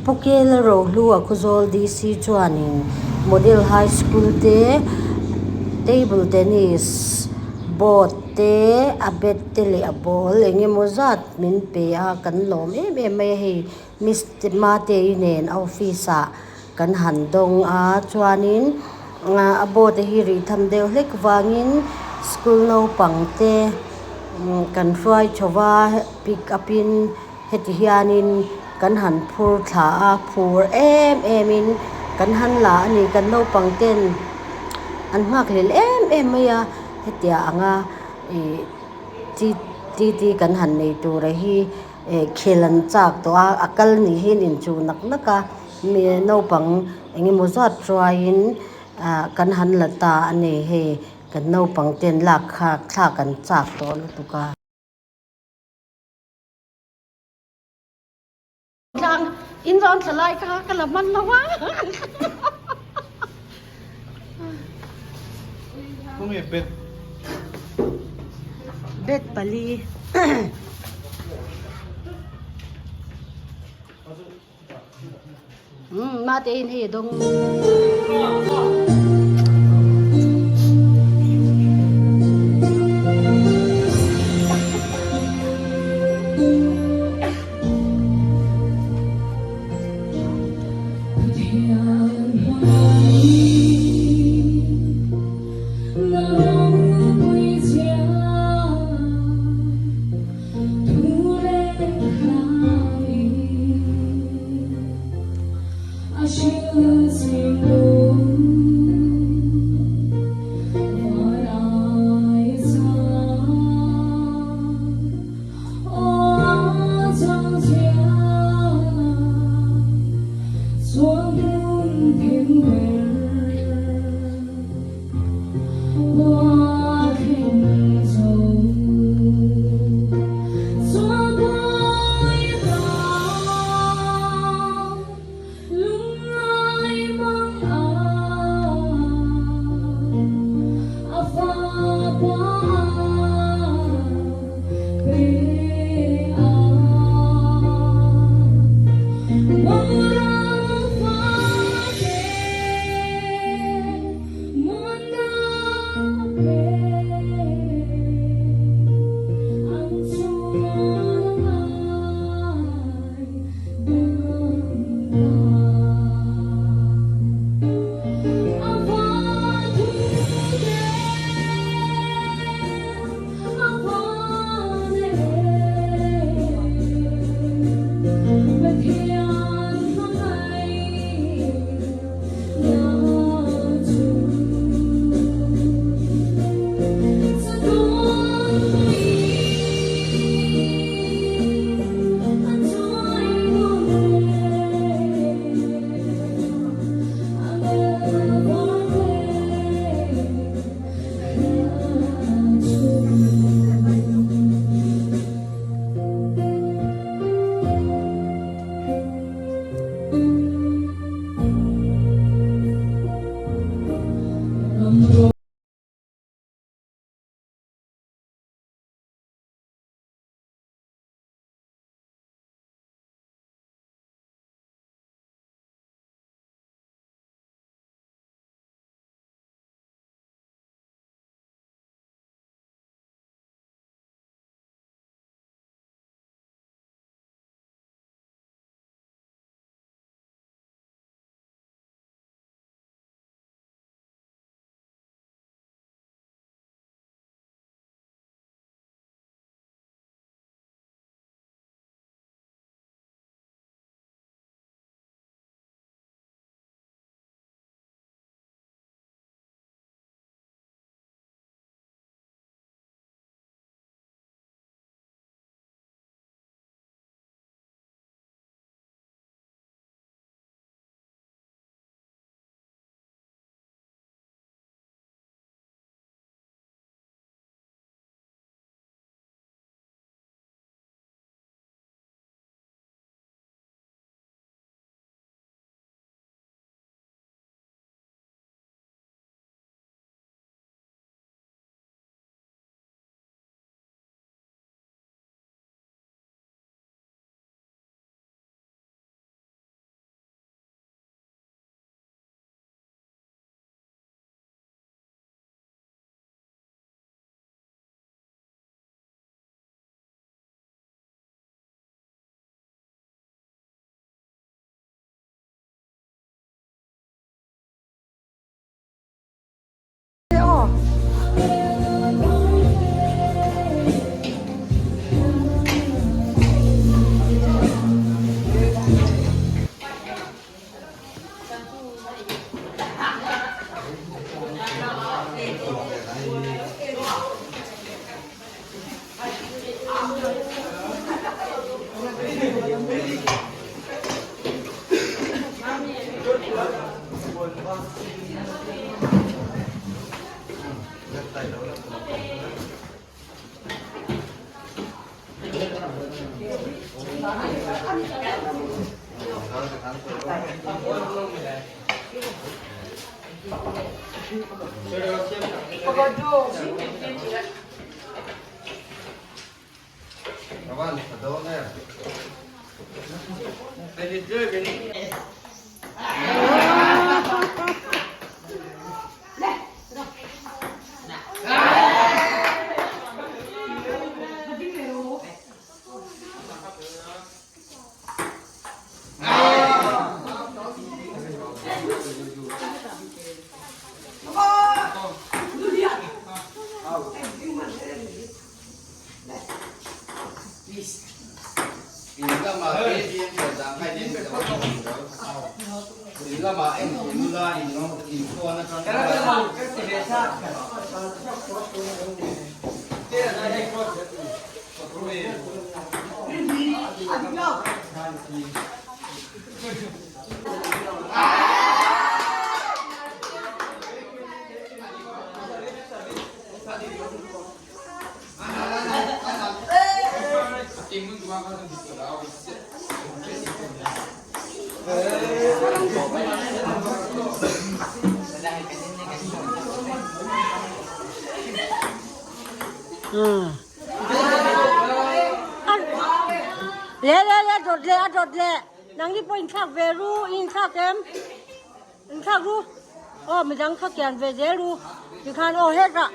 Pu Kela Rohlua Khawzawl DC chuanin Model High School te table tennis board te a bat te leh a ball eng emaw zat min pe a kan lawm em em mai a hei miss Matei nen a office ah kan han dawng a chuanin a board te hi rih tham deuh hlek vangin school naupang te kan hruai chho va pick up in. Heti hianin kan han phur thla a, phur em emin kan han la a ni. Kan naupang ten an nghakhlel em em mai a, hetiang anga ih TT kan han nei tura hi eh khel an chak tawh a, a kal ni hi an inchuh nak nak a, mi naupang eng emaw zat hruaiin ah kan han la ta a ni hei kan naupang ten lak kha thlak an chak tawh lutuk a. Tlang in rawn thla lai kha ka la hman lo a. Khawnge bed? Bed pali. Umm mate in hei a dawng. Le le le dawt le a dawt le nangni pawh inthlak ve ru i inthlak em inthlak ru aw midang kha kian ve zel ru tikhan aw hetah.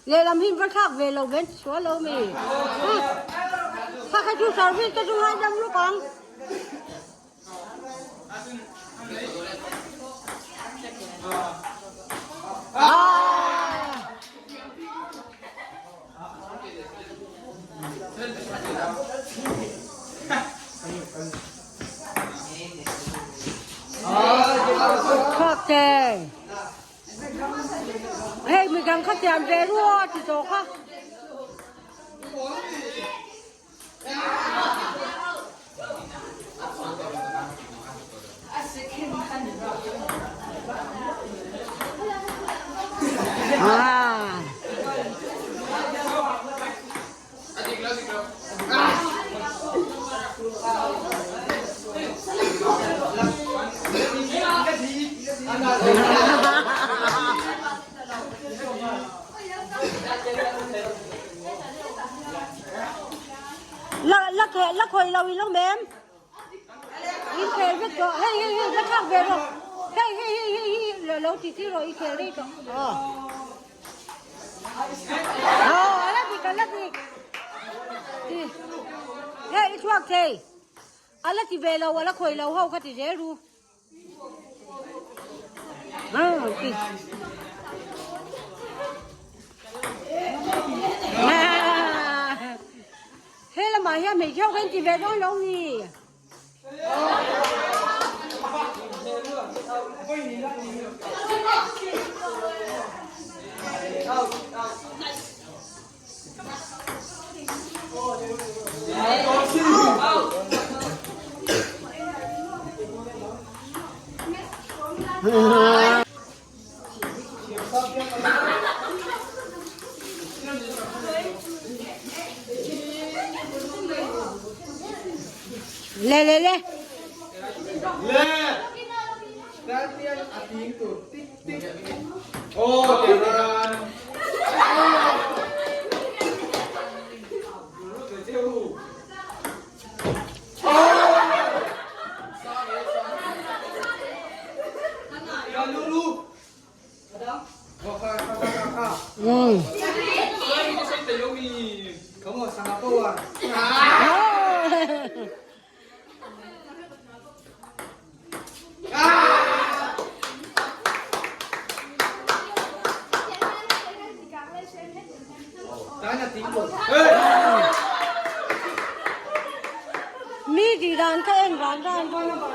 Lehlam hi va thlak ve lo ven sual lo mi. Kha kha chu service te chu ngai dam luk ang. Thak te. Hei midang kha tiam ve rua ti tawh kha. Ah. La la khe la khoi lo in lo mem. In khel vek tawh hei hei hei la thlak ve rawh. Hei hei hei hei hi lo ti ti rawh i khel rei tawh. Aw a la dik a la dik. Ti hei i chhuak thei. A la ti ve lo a la khawih lo ho kha ti zel ru. Ti. He lamah hian hmeichhe ho kha in ti ve dawn lo ni. Le le le. Le. Oh, tiang. Umm. Mi tih dan kha en van van dawn a.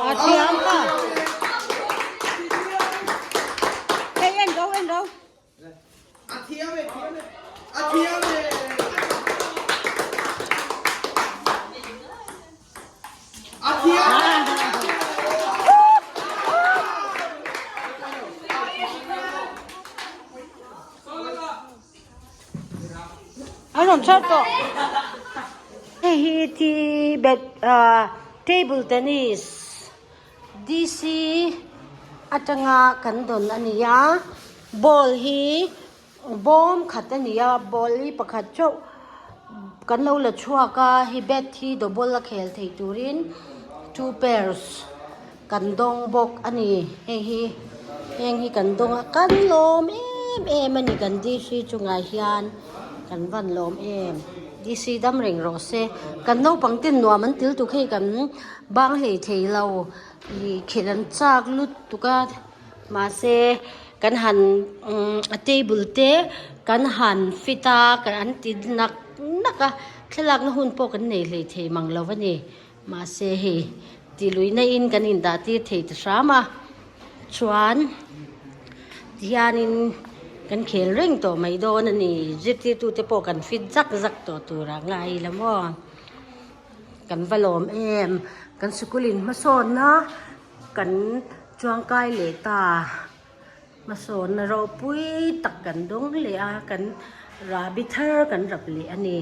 A thiam ka. Hei en ro en ro. A thiam e thiam e. A thiam e. A thiam e. A rawn chhar tawh. Hei hi thi bat ah table tennis DC atanga kan dawn a ni a ball hi bawm khat a ni a ball hi pakhat chauh kan lo la chhuak a hei bat hi double a khel thei turin two pairs kan dawng bawk a ni hei hi heng hi kan dawng a kan lawm em em a ni kan DC chungah hian kan van lawm em DC dam reng rawh se kan naupang ten nuam an til tuk hei kan bang hlei thei lo ih khelh an chak lutuk a mahse kan han umm a table te kan han fit a an ti nak nak a thlalakna hun pawh kan nei hlei thei mang lo a ni. Mahse hei ti luihna in kan indah tir thei ta hram a, chuan tihianin kan khel reng tawh mai dawn a ni, zirtirtute pawh kan fit zak zak tawh tur a ngai ila maw, kan va lawm em, kan sikul in hmasawnna kan chuangkai leh ta, hmasawnna ropui tak kan dawng leh a, kan rahbi thar kan rap leh a ni.